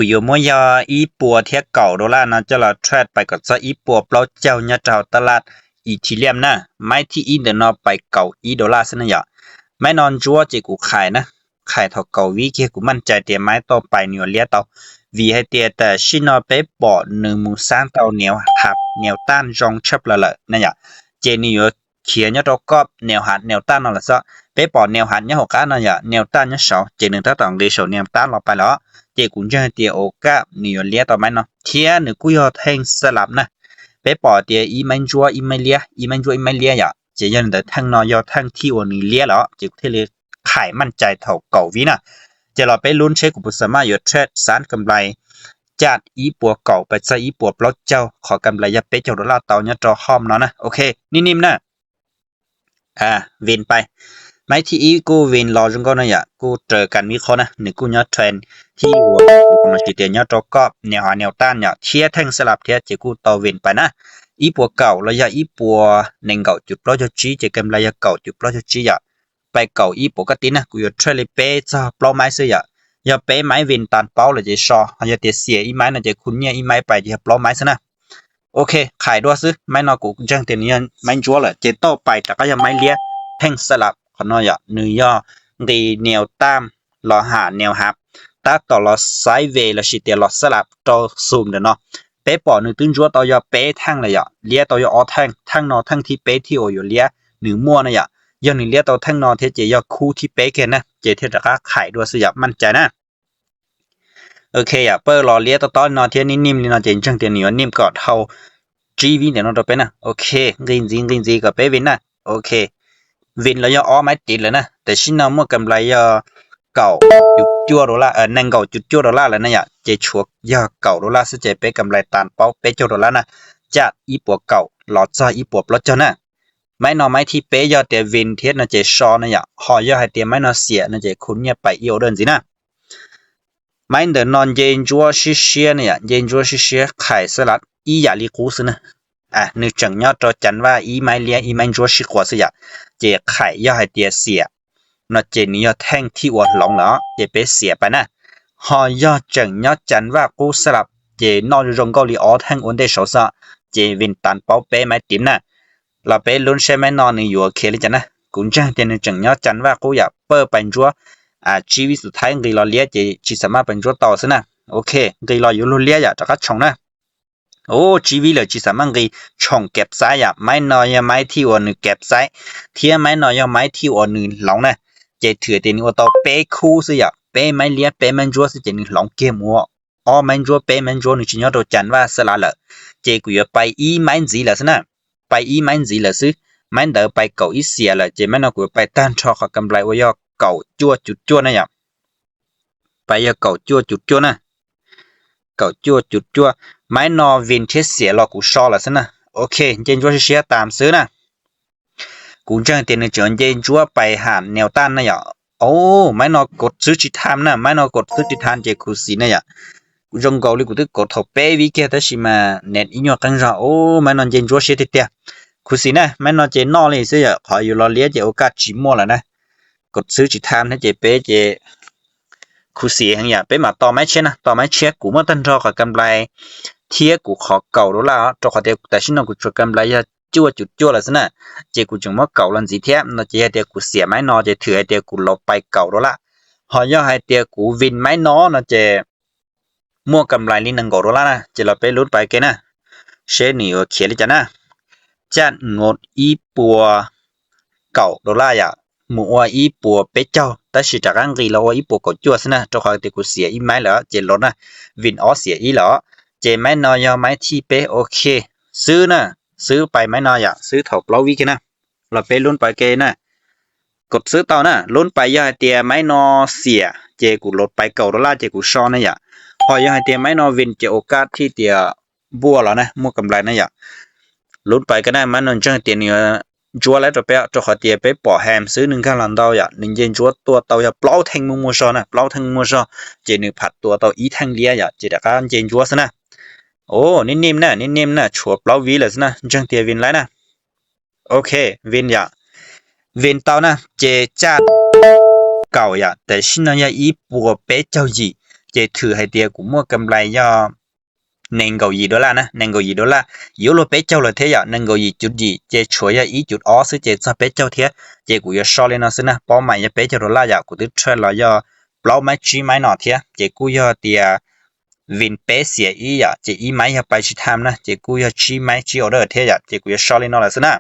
Kuv yuav muab yog ib puas thiab kaum dollar no coj los trade pais kom txog ib puas plaub caug nyob rau hauv tab laj Ethereum na. Maiv thib ib ntawm no pais kaum ib dollar xwb na yom. Maiv no ntsuab ces kuv qhais na, qhais thaum kaum vib kiag kuv maj cai tias maiv tau pais nws yuav liab tau, vim hais tias tam sim no peb pom nws mus xaab tau nias has nias taj zoo tshaj plaws lawm na yom. Ces nws yuav khiav nyob rau koj nias has nias taj no lawm xwb. Peb pom nias has nyob hauv qab no yom, nias taj nyob saud, ces nws tab tom nqis saum nias taj los pais lawm. Ces kuv ntseeg tias ua kaj nws yuav liab tau maiv no thiab nws kuj yog theej xab lab na. Peb pom tias ib maiv ntsuab ib maiv liab, ib maiv ntsuab ib maiv liab yom, ces yog li ntawd theej no yog theej thib uas nws liab lawm ces kuv thiaj li qhais maj cai thaum kaum vib na. Ces los peb lub seb kuv puas xa maj yuav trade xav kam nplais caj ib puas kaum pais txog ib puas plaub caug, qhov kam nplais yog peb caug dollar tau nyob rau hom no na. Ok, nim nim na. Vin pais, maiv thib ib kuj vin los zoo nkauj na yom, kuj raws kam vib qhob na, nws kuj nyob trend thib uas los sis tias nyob rau koj nias has nias taj yom, thiab theej xab lab thiab ces kuj tau vin pais na. Ib puas kaum los yog ib puas nees nkaum cuv plaub caug tsib ces kam nplais yog kaum cuv plaub caug tsib yom. Pais kaum ib puas koj tib na, kuv yuav trade li peb txog plaub maiv xwb yom. Yog peb maiv vin tas paub lawm ces so, ho yog tias xiam ib maiv no ces khu nyiaj ib maiv pais ces yog plaub maiv xwb na. Ok, qhais dua xwb, maiv no kuv ntseeg tias nws yog maiv ntsuab lawm ces tau pais rov qab yog maiv liab, theej xab lab qhov no yom, nws yog nqis nias taj los ham nias has, tab tom los sideways los sis tias los xab lab rau xum ntawm no. Peb pom nws twb ntsuab tau yog peb theej lawm yom, liab tau yog ob theej, theej no theej thib peb thib uas yuav liab nws muaj na yom. Yog nws liab tau theej no thiab ces yog khub thib peb kiag na, ces thiaj rov qab qhais dua xwb yom, maj cai na. Ok yom, pawg los liab tob tob li no thiab nim nim li no ces ntseeg tias nws yuav nim kom dhau tsib vib ntawm no rau peb na. Ok, nqis ntxiv nqis ntxiv kom peb vin na. Ok, vin los yog ob maiv tiv lawm na, tam sim no muaj kam nplais yog kaum cuv cuaj dollar, nees nkaum cuv cuaj dollar lawm na yom, ces tshuav yog kaum dollar xwb ces peb kam nplais tas paub peb caug dollar na, caj ib puas kaum los txog ib puas plaub caug na. Maiv no maiv thib peb yog tias vin thiab no ces so na yom, ho yog hais tias maiv no xiam no ces khu nyiaj pais ib order ntxiv na. Maiv ntawm no nce ntsuab siab siab ne yom, nce ntsuab siab siab, qhais xab lab ib yam li qub xwb na. Nws tseem nyob rau cas vaj ib maiv liab ib maiv ntsuab sib quas xwb yom, ces qhais yog hais tias xiam no ces nws yog theej thib uas hloov lawm ces peb xiam pais na. Ho yog tseem nyob cas vaj qub xab lab ces noj zoo nkauj li ob theej ua ntej saud xwb, ces vin tas paub peb maiv tiv na. Los peb lub seb maiv no nws yuav khiav li cas na. Kuv ntseeg tias nws tseem nyob cas vaj qub yom, pawg pais ntsuab tsib vib xub thaib nqis los liab ces tsis xav maj pais ntsuab tau xwb na. Ok, nqis los yuav luag liab yom, rov qab tshoom na. Ub, tsib vib lawm tsis xav maj nqis, tshoom kav xaib yom, maiv no yog maiv thib uas nws kav xaib, thiab maiv no yog maiv thib uas nws hloov na. Ces thwm tias nws ua tau peb khub xwb yom, peb maiv liab peb maiv ntsuab xwb ces nws hloov kiag mus ua ob maiv ntsuab peb maiv ntsuab, nws tsis nyob rau cas vaj xab lab lawm. Ces kuv yuav pais ib maiv ntxiv lawm xwb na, pais ib maiv ntxiv lawm xwb. Maiv ntawd pais kaum ib xiam lawm ces maiv no kuv yuav pais tag nrho qhov kam nplais uas yog kaum cuaj cuv cuaj na yom. Pais yog kaum cuaj cuv cuaj na, kaum cuaj cuv cuaj. Maiv no vin thiab xiam los kuv so lawm xwb na. Ok, nce ntsuab siab siab tas xwb na. Kuv ntseeg tias nws tseem nce ntsuab pais ham nias taj na yom. Ub, maiv no kov xwb tsis tham na, maiv no kov xwb tsis tham ces khuv xim na yom. Kuv zoo nkaus li kuv twb kov thaum peb vib kiag tab sis mas nias ib nyuag qeeb zog. Ub, maiv no nce ntsuab siab tiag tiag. Khuv xim na, maiv no ces noj li xwb yom, qhov yuav los liab ces ua kaj tsis muaj lawm na. Kov xwb tsis tham thiab ces peb ces khuv xim heev yom, peb mam tos maiv tshiab na, tos maiv tshiab. Kuv muab tag nrho qhov kam nplais thiab kuv qhov kaum dollar os, rau qhov tias tam sim no kuv tshuav kam nplais yog cuaj cuv cuaj lawm xwb na, ces kuv tseem muab kaum los ntxiv thiab no ces yog tias kuv xiam maiv no ces thwm hais tias kuv laus pais kaum dollar. Ho yog hais tias kuv vin maiv no no ces muaj kam nplais li nees nkaum dollar na, ces los peb lub pais ke na, seb nws yuav khiav li cas na. Caj nqoos ib puas kaum dollar yom, mus ua ib puas peb caug, tab sis rov qab nqis los ua ib puas kaum cuaj xwb na, rau qhov tias kuv xiam ib maiv lawm ces los na, vin ob xiam ib lawm. Ces maiv no yog maiv thib peb, ok, xwb na, xwb pais maiv no yom, xwb thaum plaub vib kiag na, los peb lub pais ke na. Kov xwb tau na, lub pais yog hais tias maiv no xiam ces kuv laus pais kaum dollar ces kuv so na yom. Ho yog hais tias maiv no vin ces ua kaj thiaj tias npuaj los na, muaj kam nplais na yom. Lub pais ke na, maiv no ntseeg tias nws yuav ntsuab lawm rau peb, rau qhov tias peb pom ham xwb nws nkag los ntau yom, nws nce ntsuab tuaj tau yog plaub theej muaj muaj zog na, plaub theej muaj zog, ces nws pham tua tau ib theej liab yom, ces rov qab nce ntsuab xwb na. Ub, nim nim na, nim nim na, tshuav plaub vib lawm xwb na, ntseeg tias vin lawm na. Ok, vin yom, vin tau na, ces caj kaum yom, tam sim no yog ib puas peb caug yim, ces thwm hais tias kuv muaj kam nplais yog nees nkaum yim dollar na, nees nkaum yim dollar, yuav luag peb caug lawm thiab yom, nees nkaum yim cuv yim ces tshuav yog ib cuv ob xwb ces txog peb caug thiab. Ces kuv yuav so li no xwb na, paub mas yog peb caug dollar yom, kuv twb thaij los yog plaub maib tsib maib no thiab, ces kuj yog tias vin peb xiam ib yom, ces ib maib yog pais tsis tham na, ces kuj yog tsib maib tsib order thiab yom, ces kuv yuav so li no lawm xwb na.